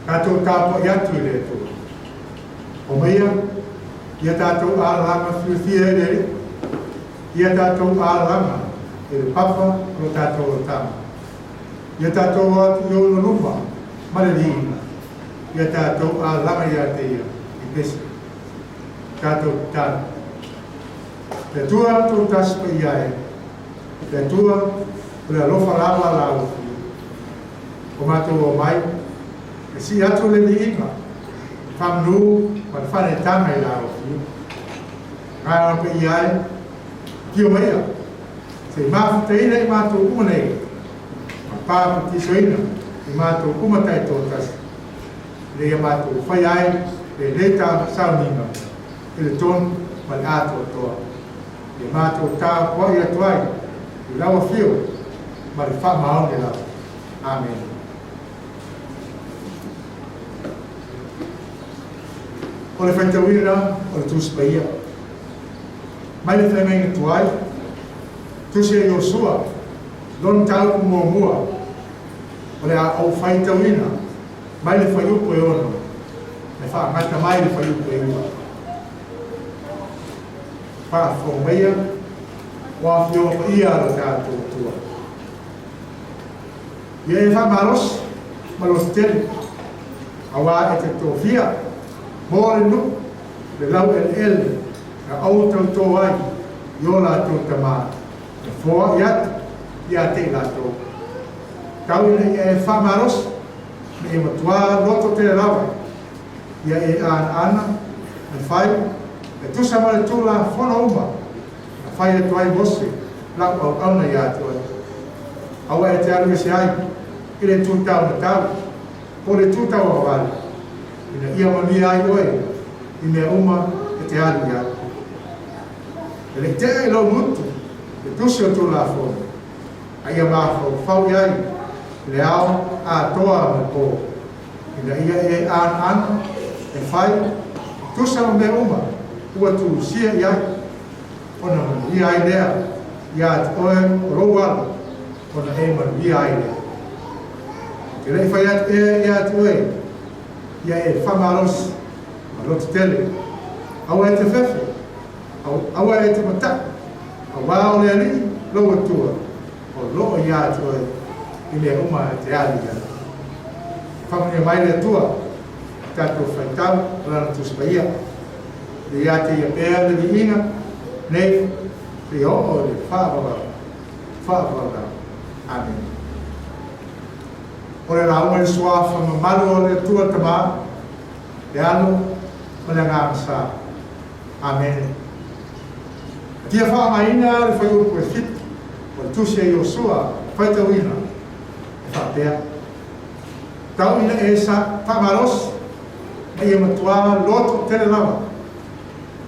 Tatou tapuai atu i le Atua. Omaia, ia tatou alalaga fiafia e le Alii, ia tatou alalaga e le Papa o lo tatou olataga. Ia tatou o atu i ona luma ma le liuga, ia tatou alalaga ia te ia i pese. Tatou tatalo. Le Atua Toatasi Paia e, le Atua o le alofa lava a la ua O matou omai, e sii atu le viiga, le faamanu ma le faaneetaga i la Afio. Agaga Paia e, afio maia, se i mafutaina i matou uma nei, ma papatisoina i matou uma taitoatasi, ina ia matou faia ai lenei sauniga i le tonu ma le atoatoa. Ia matou tapuai atu ai i lau Afio ma le faamaoni lava. Amene. O le faitauina o le Tusi Paia. Mai le Feagaiga Tuai, Tusi a Iosua, lona mataupu muamua, o le a ou faitauina mai le fuaiupu e 6 e faagata mai le fuaiupu e 9. Faafofoga maia, ua afioga paia lo tatou Atua. Ia e faamalosi ma loto tele, auā e te tofia mo le nuu le laueleele na ou tautō ai i o latou tamā, e foaʻi atu ia te i latou. Tau ina ia e faamalosi ma ia matuā loto tele lava, ia e anaana e fai e tusa ma le Tulafono uma na fai atu ai Mose lau auauna ia te oe. Aua e te alu ese ai i le itu taumatau po o le itu tauagavale, ina ia manuia ai oe i mea uma e te alu i ai. E le i tea i lou gutu le tusi o Tulafono, a ia mafaufau i ai i le ao atoa ma le po, ina ia e anaana, e fai, e tusa ma mea uma ua tusia i ai, ona manuia ai lea iā te oe o lou alo, ona e manuia ai lea. Ou te le i fai atu ea iā te oe, ia e faamalosi ma loto tele, aua e te fefe, aua e te mataʻu, auā o le Alii lou Atua, o loo iā te oe i mea uma e te alu i ai. Faamanuia mai le Atua i tatou faitau o Lana Tusi Paia. Le iā te ia pea le viiga nei seia oo i le faavavau, faavavau. Amene. O le lauga i le Suafa mamalu o le Atua Tama, le Alo ma le Agaga Sa. Amene. E fia faaaogaina le fuaiupu e 7 o le Tusi a Iosua faitauina e faapea, Tau ina e sa faamalosi ma ia matuā loto tele lava,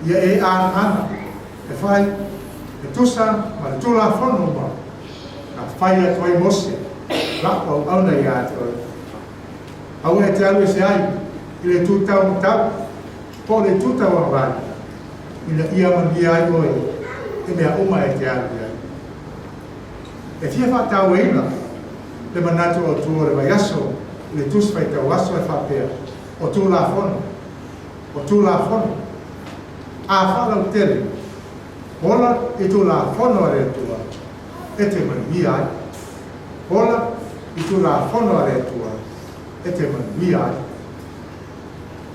ia e anaana e fai e tusa ma le Tulafono uma na fai atu ai Mose la'u auauna iā te oe. Aua e te alu ese ai i le itu taumatau po o le itu tauagavale, ina ia manuia ai oe i mea uma e te alu i ai. E fia faatauaina le manatu autu o le vaiaso i le Tusi Faitau Aso e faapea, O Tulafono, o Tulafono, a faalautele, ola i Tulafono a le Atua e te manuia ai. Ola i Tulafono a le Atua e te manuia ai.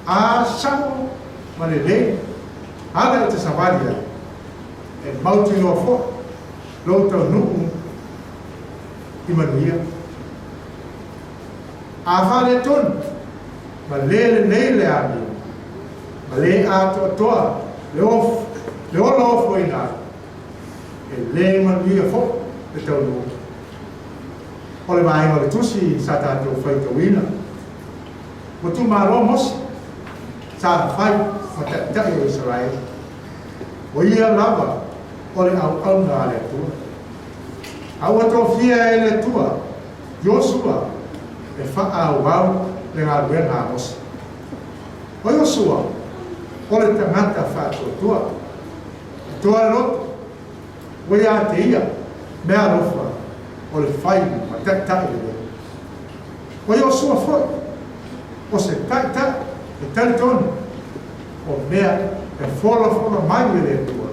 A sa'o ma lelei ala e te savali ai, e mautinoa fo'i lou taunuu i manuia. A faaletonu, ma lē lelei le amio, ma lē atoatoa le of, le ola ofoina ai, e lē manuia fo'i le taunuu. O le vaega o le tusi sa tatou faitauina, Ua tumalo Mose, sa fai ma taitai o Isaraele. O ia lava o le auauna a le Atua. A ua tofia e le Atua Iosua e faaauau le galuega a Mose. O Iosua o le tagata faatuatua, e toa le loto, ua ia te ia meaalofa o le fai ma taitai lelei. O Iosua foi, o se. taitai e talitonu o mea e folafola mai e le Atua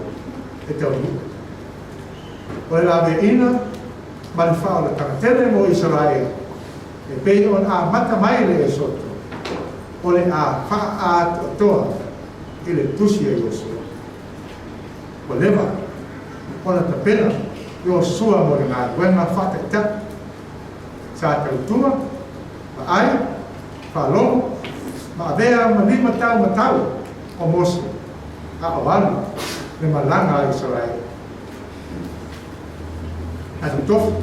e taunuu. O le laveaiina ma le faaolataga tele mo Isaraelu e pei ona amata mai le Esoto, o le a faaatoatoa i le tusi a Iosua. Ua leva ona tapena Iosua mo le galuega faataitai. Sa tautua, vaai, faalogo, ma avea ma limataumatau o Mose a o alu le malaga a Isaraelu. Na totofi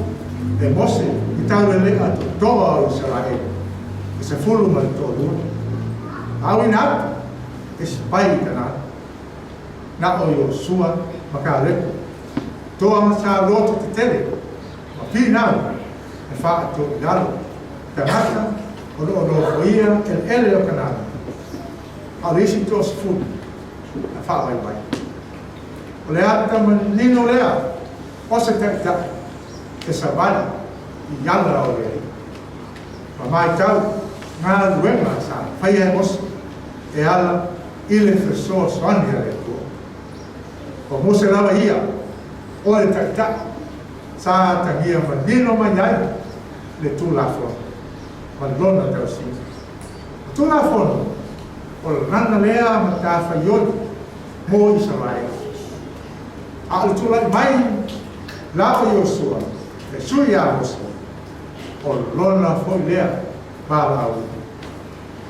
e Mose i taulele'a totoa o Isaraelu e 12, auina atu e sipai i Kanana. Na o Iosua ma Kalepo, toa sa loto tetele ma finau e faato i lalo tagata o loo nofoia eleele o Kanana, a o le isi 30 na faavaivai. O le ata manino lea o se taitai e savali i ala o le Alii. Ma matau galuega sa faia e Mose e ala i le fesoasoani a le Atua. O Mose lava ia o le taitai sa atagia manino mai ai le Tulafono ma lona tausiga. O Tulafono o lana lea matafaioi mo Isaraelu. A o le tulai mai la o Iosua e sui iā Mose, o lona foi lea valaauina.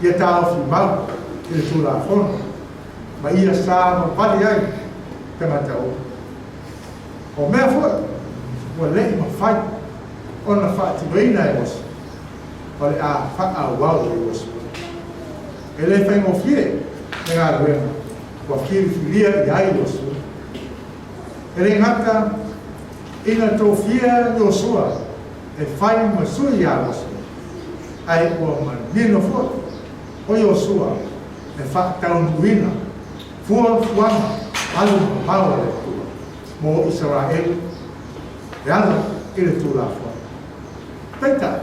Ia taofi mau i le Tulafono ma ia savavali ai tagata uma. O mea foi ua le'i mafai ona faatinoina e Mose, o le a faaauau e Iosua. E le faigofie le galuega ua filifilia i ai Iosua. E le gata ina tofia Iosua e fai ma sui iā Mose, ae ua manino foi o Iosua e faataunuuina fuafuaga alumamao a le Atua mo Isaraelu e ala i le Tulafono. Peitai,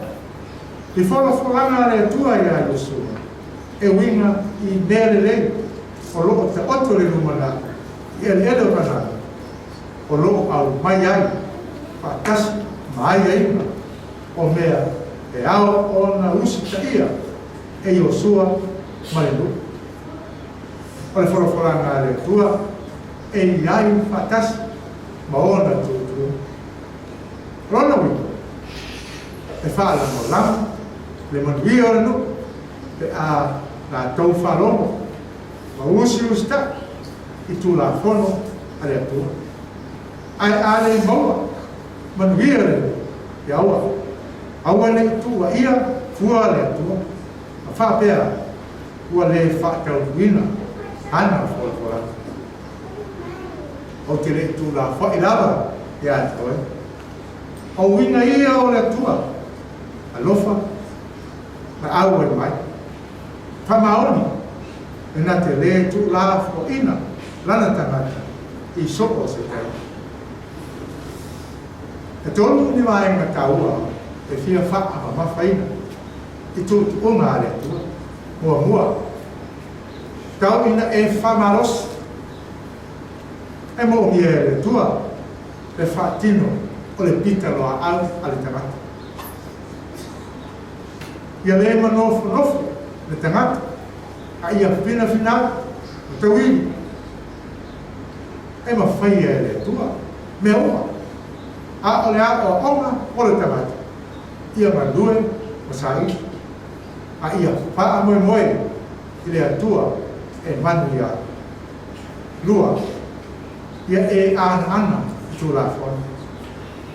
i folafolaga a le Atua iā Iosua, e uiga i mea lelei o loo taoto le lumanai i eleele o Kanana, o loo aumai ai faatasi ma aiaiga o mea e ao ona usitaia e Iosua ma le nuu. O le folafolaga a le Atua e i ai faatasi ma ona tuutuuga. O lona uiga, e faalagolago le manuia o le nuu pe a latou faalogo ma usiusita'i i Tulafono a le Atua. Ae a le maua manuia le nuu, ia aua, aua ne i tuuaia fua le Atua, ma faapea ua le faataunuuina ana folafolaga. Ou te le i tuulafoai lava ia te oe. O uiga ia o le Atua, alofa ma auai mai. Faamaoni e na te lē tuulafoaina lana tagata i so o se taimi. E tolu ni vaega taua e fia faamamafaina i tuutuuga a le Atua. Muamua, tau ina e faamalosi, e moomia e le Atua le faatino o le pita loaau a le tagata. Ia lē manofonofo le tagata, a ia finafinau ma tauili. E mafaia e le Atua mea uma, a o le aoaoga o le tagata, ia galue ma saili, a ia faamoemoe i le Atua e manuia ai. Lua, ia e anaana i Tulafono.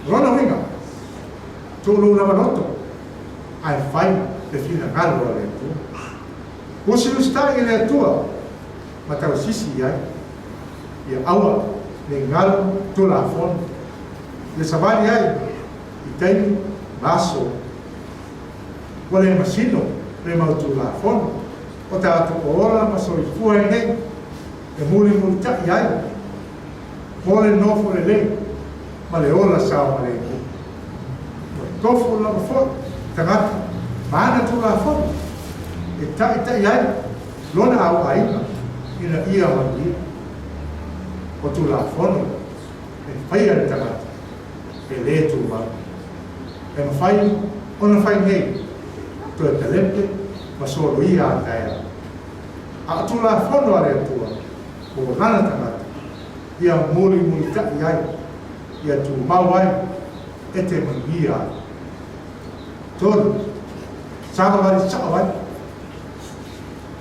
O lona uiga, tuulou lava loto, ae fai le finagalo a le Atua. Usiusitai i le Atua ma tausisi i ai, ia aua ne i galo Tulafono, ia savali ai i taimi ma aso. Ua le masino le mau Tulafono o tatou ola ma soifua ai nei, e mulimulita'i ai mo le nofo lelei ma le ola saogalemu. Ua tofu lava foi tagata ma ana Tulafono e taʻitaʻi ai lona aoaiga ina ia manuia. O Tulafono e faia e le tagata e lē tumau. E mafai ona fai nei, toe talepe ma soloia a taeao. A o Tulafono a le Atua mo lana tagata, ia mulimulitaʻi ai, ia tumau ai e te manuia ai. Tolu, savavali saʻo ai.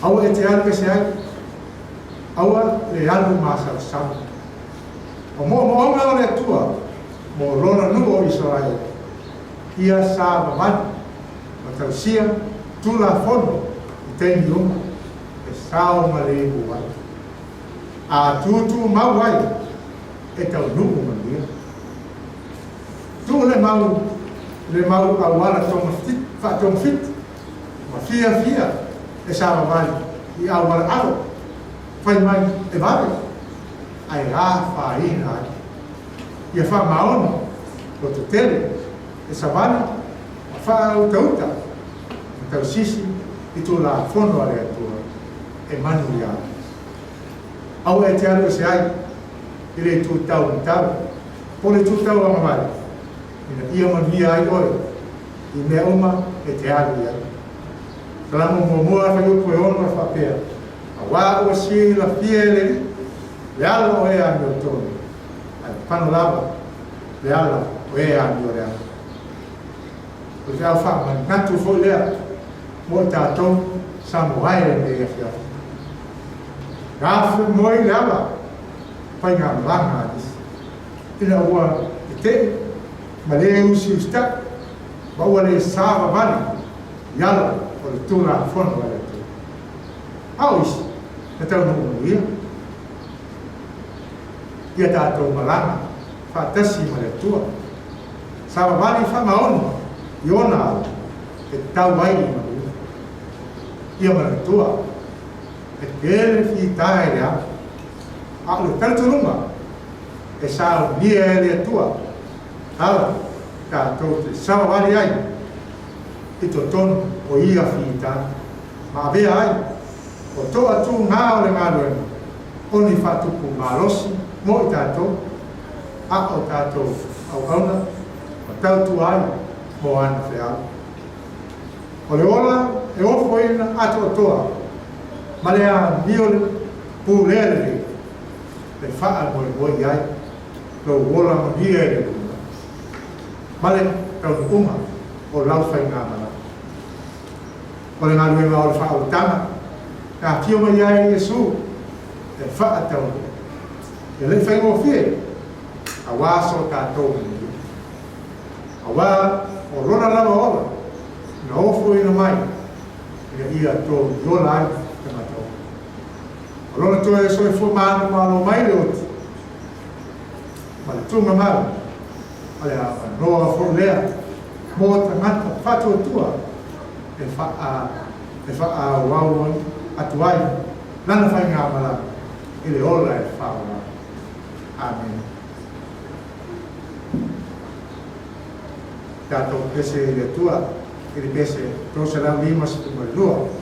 Aua e te alu ese ai, aua le alu masalosalo. O moʻomoʻoga o le Atua mo lona nuu o Isaraele, ia savavali ma tausia Tulafono i taimi uma e saogalemu ai, a tūtūmau ai e taunuu manuia. Tuu le mau le mau auala faatogafiti ma fiafia e savavali i auala alo, fai mai e vave, ae afaina ai. Ia faamaoni loto tele e savali ma faautauta ma tausisi i Tulafono a le Atua e manuia ai. Aua e te alu ese ai i le itu taumatau po o le itu tauagavale, ina ia manuia ai oe i mea uma e te alu i ai. Salamo muamua fuaiupu e 6 e faapea, Auā ua silafia e le Alii le ala o e amiotonu, ae paga lava le ala o e amioleaga. O le feau faamanatu foi lea mo i tatou Samoa e lenei afiafi. Gafe moe le ala faigamalaga a nisi, ina ua teteʻi ma lē usiusitaʻi ma ua lē savavali i ala o le Tulafono a le Atua. A o isi, na taunuu manuia ia tatou malaga faatasi ma le Atua. Savavali faamaoni i ona ala e tau ai i manuia. Ia manatua, e tele fita e le ala, a o le talitonuga e saunia e le Atua ala tatou te savavali ai i totonu o ia fita ma avea ai o toʻatugā o le galuega o ni faatupu malosi mo i tatou, a o tatou auauna ma tautua ai mo ana feau. O le ola e ofoina atoatoa ma le amio le pulea lelei e faamoemoe i ai lou ola manuia i le lumanai ma le taunuuga o lau faigamalaga. O le galuega o le faaolataga na afio mai ai Iesu e faataunuu. E le i faigofie, auā so tatou manuia. Auā o lona lava ola na ofoina mai ina ia tolu ola ai tagata uma. O lona toe soifua manumalo mai le oti ma le tugamau, o le avanoa foi lea mo tagata faatuatua e faa e faaauau atu ai lana faigamalaga i le ola e faaola ai. Amene. Tatou pese i le Atua i le pese 352. Le Atua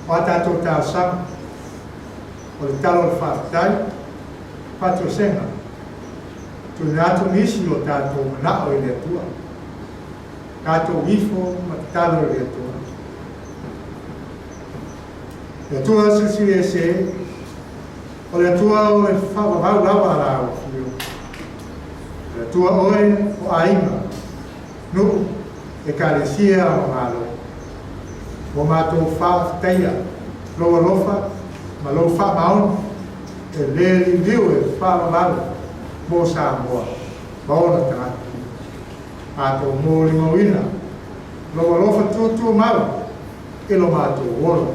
O a tatou talosaga, o le tala o le faafetai, faatoesega, tuuina atu nisi o tatou manao i le Atua. Tatou ifo ma tatalo i le Atua. Le Atua Silisili Ese, o le Atua o le faavavau lava a lau Afio. O le Atua oe o aiga, nuu, ekalesia ma Malo. Ua matou faafetaia lou alofa ma lou faamaoni e le liuliu e faavavau mo Samoa ma ona tagata. Matou molimauina lou alofa tutumau i lo matou ola.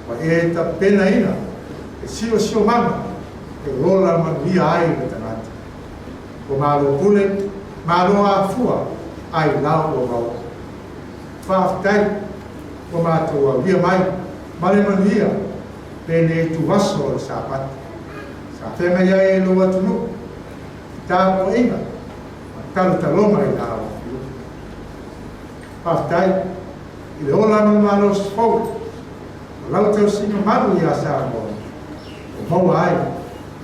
Ua e tapenaina le siosiomaga e ola manuia ai le tagata. Ua malo pule, malo afua ai lau ua maua. Faafetai ua matou aulia mai ma le manuia lenei ituaso o le Sapati. Sa feagai ai lou atunuu i tapuaiga ma talotaloga i lau Afioga. Faafetai i le ola ma le malosi fou o lau tausiga malu ia Samoa ua maua ai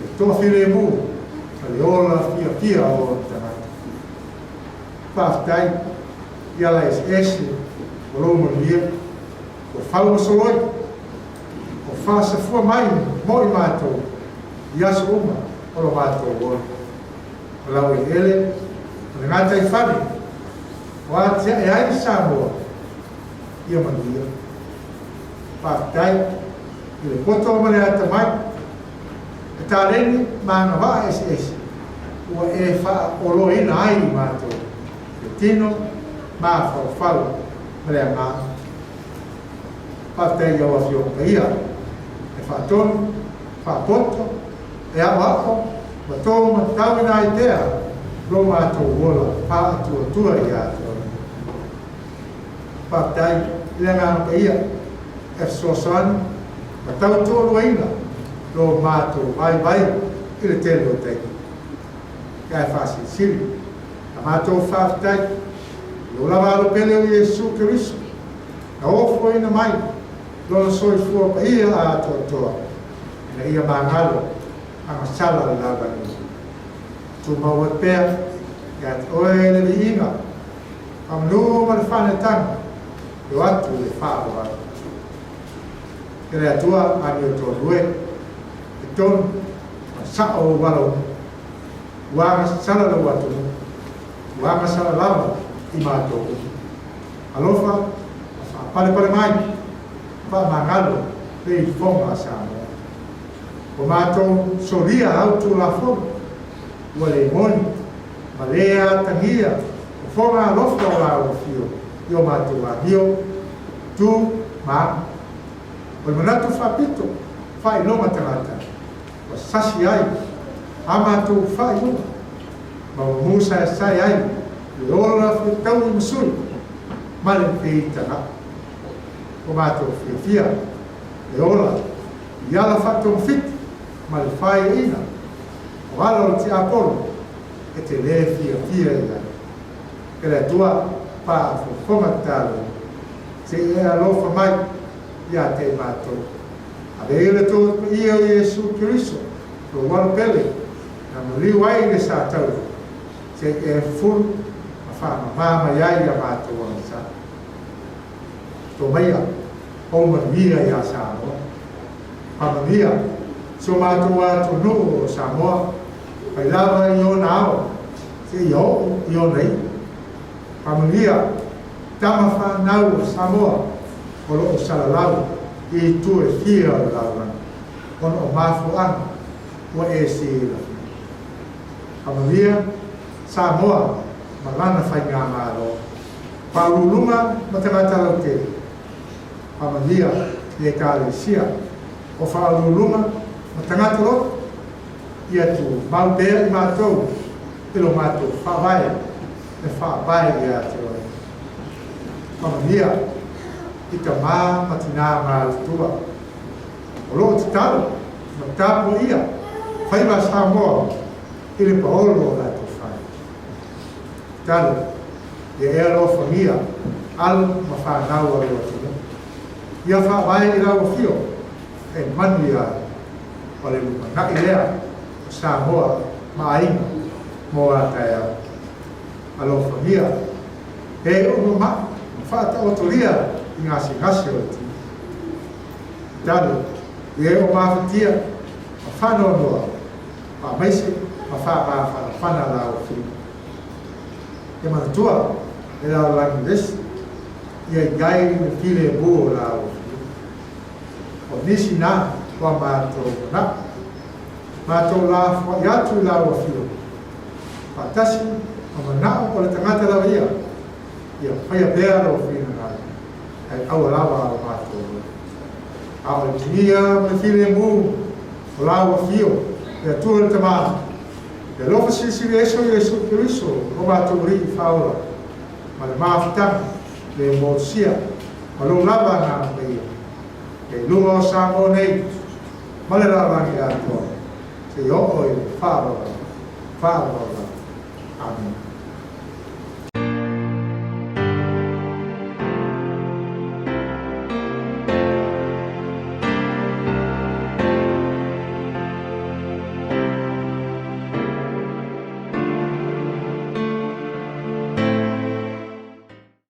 le toafilemu ma le ola fiafia o ona tagata. Faafetai i ala eseese o lou manuia ua fau ma soloi, ua faasafua mai mo i matou i aso uma o lo matou ola. O lau eleele ma le gataifale ua atiae ai Samoa ia manuia. Faafetai i le poto ma le atamai, e taleni ma agavaa eseese ua e faaoloina ai i matou le tino, mafaufau ma le agaga. Faafetai i lau Afioga Paia e faatonu, faapoto, e aoao ma taumatauina ai pea lo matou ola faatuatua ia te oe. Faafetai i le Agaga Paia e fesoasoani ma tautoaluaina lo matou vaivai i le tele o taimi. Ae faasilisili la matou faafetai i lou lava Alo pele o Iesu Keriso, na ofoina mai lona soifua paia atoatoa ina ia magalo agasala le lalolagi. Tumau ai pea ia te oe le viiga, faamanu ma le faanetaga e o atu i le faavavau. E le Atua amiotonu e, e tonu ma sao ou ala uma, ua agasala lou atunuu, ua agasala lava i matou uma. Alofa ma faapalepale mai, faamagalo le ifoga a Samoa. Ua matou solia au Tulafono, ua le moni ma le atagia fofoga alofa o lau Afio i o matou amio, tu ma aga. O le manatu faapito faailoga tagata ua sasi ai a matou faaiuga ma ua musaesae ai le ola fetaui ma sui ma le feitagaʻi. Ua matou fiafia e ola i ala faatogafiti ma le faaiaina o ala o le tiapolo e te lē fiafia i ai. E le Atua faafofoga tatalo, se i e alofa mai ia te i matou. Ave ia le Atua Paia o Iesu Keriso, lou Alo pele, na maliu ai i le sataua, se i e fufulu ma faamamā mai ai ia matou agasala. To maia ou manuia iā Samoa. Faamanuia si o matou atunuu o Samoa, mai lava i ona ao seia oo i ona iu. Faamanuia tama fanau o Samoa o lo o salalau i itu e fia o le lalolagi, ona o mafuaaga ua e silafia. Faamanuia Samoa ma lana faigamalo, faauluuluga ma tagata lautele. Faamanuia le Ekalesia o faauluuluga ma tagata loto, ia tumau pea i matou i lo matou faavae e faavae ia te oe. Faamanuia i tamā ma tinā matutua o lo o tatalo ma tapuaia faiva Samoa i le paolo o latou fale. Tatalo ia e alofagia alo ma fanau a lou atunuu. Ia faavae i lau afio e manuia ai, o le lumanai lea o Samoa ma aiga mo a taeao. Alofagia e uma ma'i ma faataotolia i gasegase o le tino. Tatalo i e o mafatia ma faanoanoa, faamaise ma faamafanafana lau afio. Ia manatua e lalolagi le esi, ia i ai le filemu o lau afio. O nisi na ua matou mana'o, matou lafoai atu i lau afio, faatasi ma mana'o o le tagata lava ia, ia faia pea lou finagalo, ae aua lava lo matou loto. A o le manuia ma le filemu o lau afio, le Atua le Tama, le alofa silisili ese o Iesu Keriso lo matou Alii Faaola, ma le mafutaga le motusia ma lou lava Agaga Paia, e i luga o Samoa nei ma le lalolagi atoa, seia oo i le faavavau, faavavau. Amene.